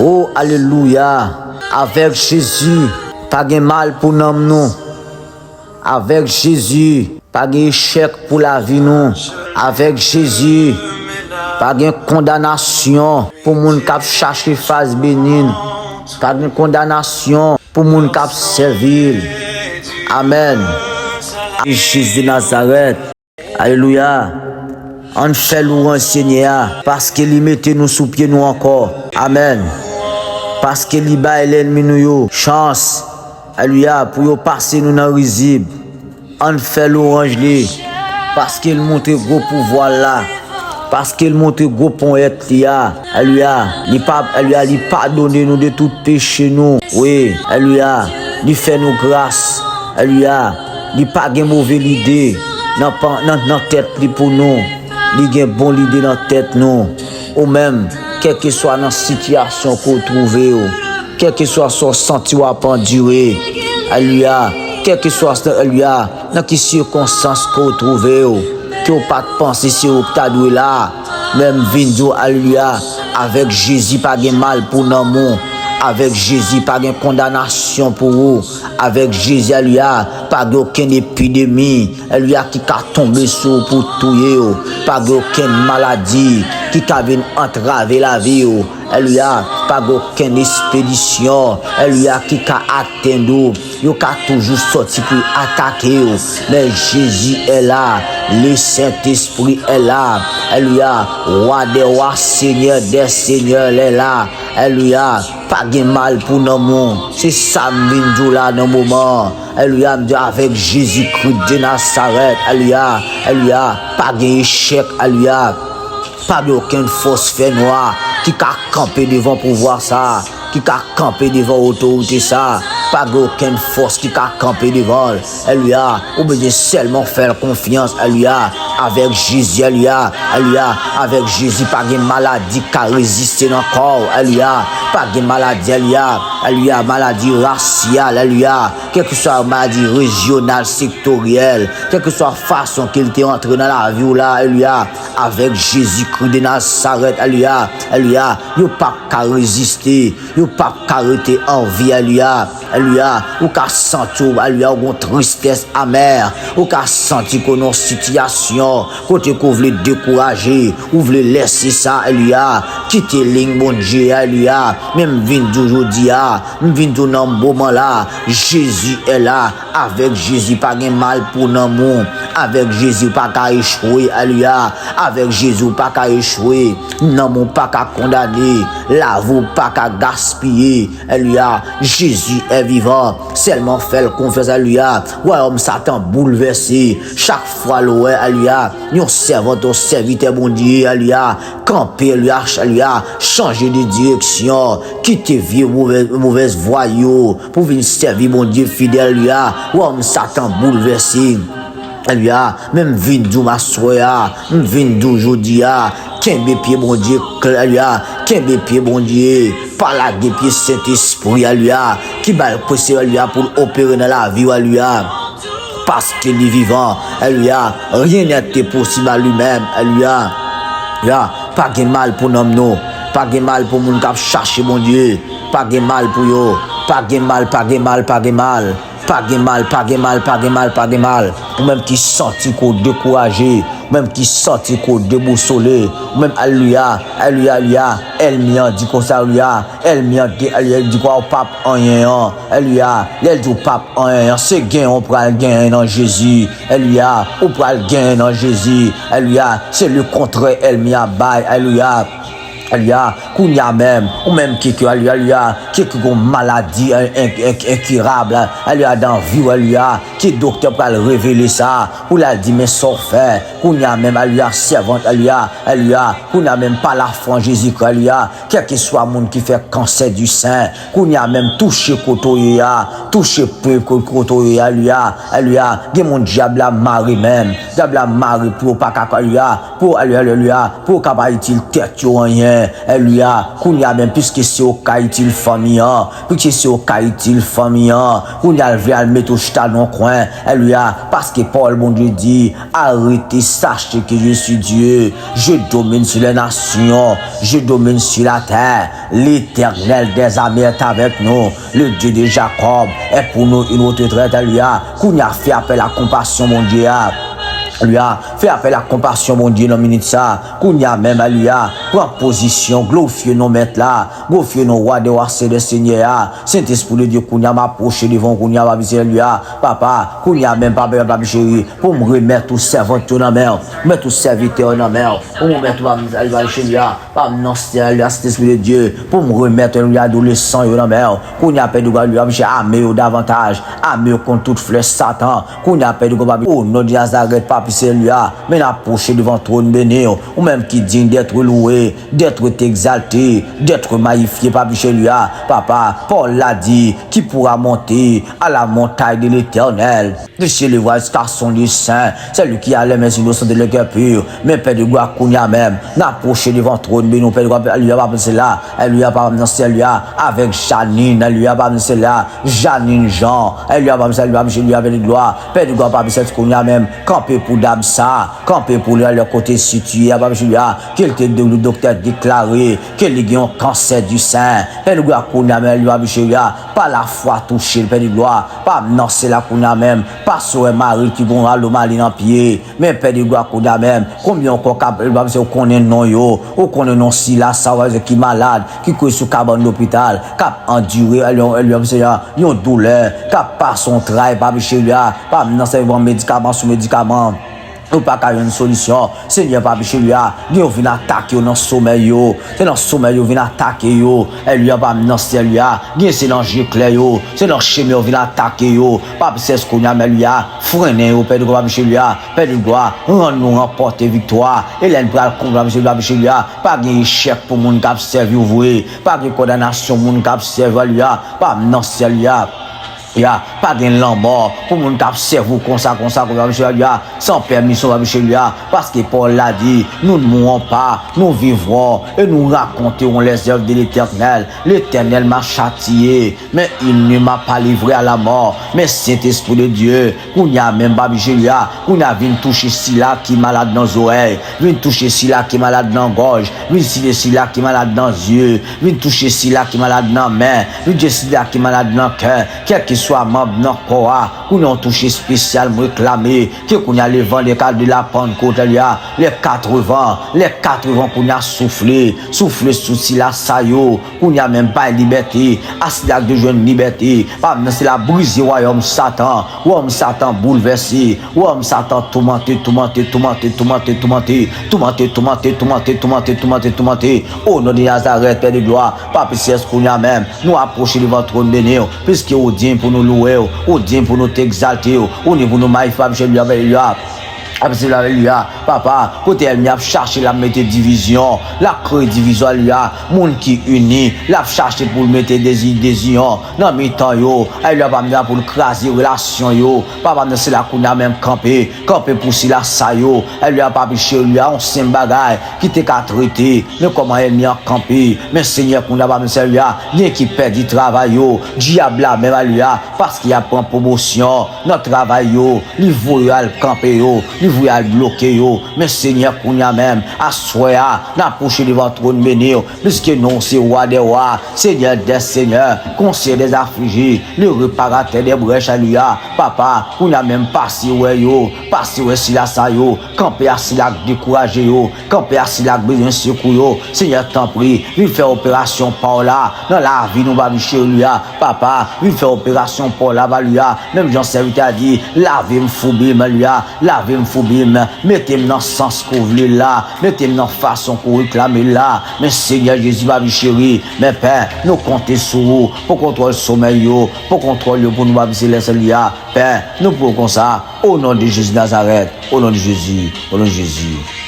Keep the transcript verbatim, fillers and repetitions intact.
O, alelouya! Avèk Jezi, pa gen mal pou nanm nou. Avèk Jezi, pa gen echèk pou lavi nou. Avèk Jezi, pa gen kondanasyon pou moun k ap chache faz benin. Pa gen kondanasyon pou moun k ap sèvi l. Amèn. Jezi de Nazarèt. Alelouya. Ann fè lwanj Senyè a, paske li mete nou sou pye nou ankò. Amèn. Paske li bay lènmi nou yo chans. Alelouya, pou yo pase nou nan rizib. Ann fè lwanj li, paske l montre gwo pouvwa l la, paske l montre gwo ponyèt li a. Alelouya, li pa, alelouya, li padone nou de tout peche nou. Wi, alelouya, li fè nou gras. Alelouya, li pa gen move lide nan, nan, nan tèt li pou nou. Li gen bon lide nan tèt nou. Ou menm, kèlkeswa nan sitiyasyon ke w twouve w, kèlkeswa sa w santi w ap andire, alelouya, kèlkeswa, alelouya, nan ki sikonstans ke w twouve w, ke w pa t panse se ou k ta dwe la, men m vin di w, alelouya, avèk Jezi pa gen mal pou nanm ou, avèk Jezi pa gen kondanasyon pou ou, avèk Jezi, alelouya, pa gen okenn epidemi, alelouya, ki ka tonbe sou ou pou touye w. Pa gen okenn maladi ki ka vin antrave lavi w. Alelouya, pa gen okenn espedisyon, alelouya, ki ka atenn ou. Yo ka toujou sòti pou atake w. Men Jezi est là, le Saint-Esprit est là. Alelouya, Roi des rois, Seigneur des seigneurs est là. Alelouya, pa gen mal pou nanm ou. Se sa m vin di w la nan moman an. Alelouya, m di avèk Jezikri de Nazarèt. Alelouya, alelouya, pa gen echèk. Alelouya, pa gen okenn fòs fènwa ki ka kanpe devan pouvwa sa a, ki ka kanpe devan otorite sa a. Pa gen okenn fòs ki ka kanpe devan l. Alelouya, ou bezwen sèlman fè l konfyans. Alelouya, avèk Jezi. Alelouya, alelouya, avèk Jezi pa gen maladi k ka reziste nan kò w. Alelouya, pa gen maladi. Alelouya, alelouya, maladi rasyal. Alelouya, kèlkeswa maladi rejyonal, sektoryèl, kèlkeswa fason ke l te antre nan lavi w la, alelouya, avèk Jezikri de Nazarèt, alelouya, alelouya, yo p ap ka reziste, yo p ap ka rete an vi, alelouya, alelouya, ou ka santi w, alelouya, ou gon tristès amè, ou ka santi ke w nan yon sitiyasyon kote ke w vle dekouraje, ou vle lèse sa, alelouya, kite liy Bondye, alelouya, men m vin di w jodi a, m vin di w nan moman la, Jezi est là. Avèk Jezi pa gen mal pou nanm ou. Avèk Jezi ou pa ka echwe. Alelouya. Avèk Jezi ou pa ka echwe. Nanm ou pa ka kondane. Lavi ou pa ka gaspiye. Alelouya. Jezi est vivant. Sèlman fè l konfyans. Alelouya. Wayòm Satan boulvèse. Chak fwa l wè, alelouya, yon sèvant, yon sèvitè Bondye, alelouya, kanpe, alelouya, ch-, alelouya, chanje de direksyon, kite vye movèz, movèz vwa yo pou vin sèvi Bondye fidèl, alelouya. Wòm Satan boulvèse, alelouya. Men m vin di w aswè a, m vin di w jodi a, kenbe pye Bondye klè, alelouya, kenbe pye Bondye, pa lage pye Sentespri, alelouya, ki ba l kwe se, alelouya, pou l opere nan lavi w, alelouya. Paske li vivan, alelouya, rien n'est impossible à lui-même, alelouya. Ya, pa gen mal pou nanm nou, pa gen mal pou moun k ap chache Bondye, pa gen mal pou yo, pa gen mal, pa gen mal, pa gen mal, pa gen mal, pa gen mal, pa gen mal, pa gen mal. Ou menm ki santi ke w dekouraje, ou menm ki santi ke w debousole, ou menm, alelouya, alelouya, alelouya, ènmi an di konsa, alelouya, ènmi an di, alelouya, di kwa w p ap anyen an, alelouya, lè l di w p ap anyen an, se genyen w pral genyen nan Jezi. Alelouya, ou pral genyen nan Jezi. Alelouya, se lekontrè ènmi a bay. Alelouya. Alelouya, kounye a menm, ou menm ki, ki, alelouya, alelouya, ki, ki gon maladi en-, en-, en-, enkirab, alelouya, nan vi w, alelouya, ki doktè pral revele sa, pou l al di, men sa w fè, kounye a menm, alelouya, sèvant, alelouya, alelouya, kounye a menm, pa lafwa an Jezikri, alelouya, kèlkeswa moun ki fè kansè di sen, kounye a menm touche kote w ye a, touche pwen ko-, kote w ye a, alelouya, alelouya. Gen moun dyab la mare menm, dyab la mare pou yo pa ka, alelouya, pou, alelouya, alelouya, pou yo ka pa itil tèt yo anyen. Alelouya. Kounye a menm, piske se ou k ka itil fanmi an, piske se ou k ka itil fanmi an, kounye a l vle al mete w chita nan yon kwen. Alelouya. Paske pawòl Bondye di, arrêtez, sachez que je suis Dieu. Je domine sur les nations. Je domine sur la terre. L'Éternel des armées est avec nous. Le Dieu de Jacob est pour nous une haute retraite. Alelouya. Kounye a, fè apèl a konpasyon Bondye a. Alelouya. Fè apèl a konpasyon Bondye nan minit sa. Kounye a menm, alelouya. Pran pozisyon, glorifye non Mèt la. Glorifye non Wa dè wa, Senyè dè senyè a. Sentespri de Dye, kounye a, m apwoche devan w, kounye a, Papa, alelouya. Papa, kounye a menm, Papa, Papa cheri, pou m remèt ou sèvant yo nan men w. Remèt ou sèvitè yo nan men w. Pou m remèt ou, Papa, alelouya, cheri a. Pa m nan syèl, alelouya, Sentespri de Dye, pou m remèt, alelouya, adolesan yo nan men w. Kounye a, Pè de glwa, alelouya, misye ame yo davantaj, ame yo kont tout flèch Satan. Kounye a, Pè de glwa, papi, o non de Nazarèt, papi, se alelouya, men n apwoche devan twòn beni w, ou menm ki digne d'être loué, d'être exalté, d'être magnifié, papi, se alelouya, papa, pawòl la di, qui pourra monter à la montagne de l'Éternel? De s'élever jusqu'à son lieu saint, celui qui a les mains innocentes et le cœur pur. Men Pè de glwa, kounye a menm, n apwoche devan twòn beni w, Pè de glwa, alelouya, papa, se la, alelouya, papa, nan syèl, alelouya, avèk Janine, alelouya, papa, se la, Janine Jean, alelouya, papa, se la, alelouya, Pè de glwa, Pè de glwa, papa, se kounye a menm, kanpe pou dam sa, kanpe pou li, alelouya, kote sitiye a, papa, alelouya, ke l te do-, doktè deklare ke li gen yon kansè di sen, Pè de glwa, kounye a menm, alelouya, papa, alelouya, pa lafwa touche l, Pè de glwa, pa nan se la kounye a menm, pase wè mari l ki gon alomalye nan pye, men Pè de glwa kounye a menm, konbyen ankò k ap, Pè de glwa, paske ou konnen non yo, ou konnen non sila sa, w ap di ki malad, ki kouche sou kabann lopital, k ap andire, alelouya, Senyè, yon doulè, k ap pase yon tray, papi cheri a, pa nan se pran medikaman sou medikaman. Yo pa ka jwenn solisyon. Senyè, papi cheri a, gen yo vin atake yo nan somèy yo. Se nan somèy yo vin atake yo. Alelouya, pa m nan syèl, alelouya. Gen se nan je klè yo. Se nan chemen yo vin atake yo. Papi sèl kounye a, men alelouya. Frennen yo, Pè de glwa, papi cheri a. Pè de glwa, rann nou ranpòte viktwa. E lè n pral konba, papi cheri a, papi cheri a. Pa gen echèk pou moun k ap sèvi w vre. Pa gen kondanasyon moun k ap sèvi w, alelouya. Pa m nan syèl, alelouya. Ya, pa gen lanmò pou moun k ap sèvi w konsa, konsa, konsa, mesye, ya, san pèmisyon, mesye, ya, paske pawòl la di, nous ne mourrons pas, nous vivrons et nous raconterons les œuvres de l'Éternel. L'Éternel m'a châtié, mais il ne m'a pas livré à la mort. Men Sentespri de Dye, kounye a menm, papi cheri a, kounye a vin touche sila ki malad nan zòrèy, vin touche sila ki malad nan gòj, vin touche sila ki malad nan zye, vin touche sila ki malad nan men, vin touche sila ki malad nan kè, kèlkeswa manm nan kò a, kounye a yon touche espesyal m reklame, ke kounye a le van de ka de la Pannkot, alelouya, lè katrevan, lè katrevan kounye a soufle, soufle sou sila sa yo, kounye a menm bay libète, a sila k dwe jwenn libète, pa m nan sila brize wayòm Satan, wayòm Satan boulvèse, wayòm Satan toumante, toumante, toumante, o non de Nazarèt, Pè de glwa, papi sèl kounye a menm, nou apwoche devan twòn beni w, piske ou diy pou nou louwe w, ou diy pou nou te egzalte w, ou diy pou nou mayifye w, alelouya, alelouya. Alelouya, papa, kote ènmi ap chache, l ap mete divizyon, l ap kreye divizyon, alelouya. Moun ki ini, l ap chache pou l mete dezi-, dezizyon nan mitan yo, alelouya, pa m nan pou l kraze relasyon yo, papa m nan se la kounye a menm kanpe, kanpe pou sila sa yo, alelouya, papi cheri a, yon senp bagay ki te ka trete, men kòman ènmi an kanpe, men Senyè kounye a, papa m nan se alelouya, gen ki pèdi travay yo, dyab la menm, alelouya, paske y ap pran pwomosyon nan travay yo, li voye al kanpe yo, li voye al bloke yo. Men Senyè, kounye a menm, aswè a, n apwoche devan twòn beni w, piske non w se Wa dè wa, Senyè dè senyè, Konsèy dè aflije, le reparatè dè brèch, alelouya. Papa, kounye a menm, pase wè yo, pase wè sila sa yo, kanpe a sila k dekouraje yo, kanpe a sila k bezwen sekou yo. Senyè, tanpri, vin fè operasyon pa w la nan lavi nou, papi cheri a. Papa, vin fè operasyon pa w la, alelouya. Menm jan sèvitè a di, lave m, foubi m, alelouya. Lave m, foubi m. Mete m nan sans ke w vle la. Mete m nan fason ke w reklame la. Men Senyè Jezi, papi cheri, men Pè, nou konte sou ou pou kontwòl somèy yo, pou kontwòl yo pou nou, papi selès, alelouya. Pè, nou priye w konsa, o non de Jezi Nazarèt, o non de Jezi, o non de Jezi.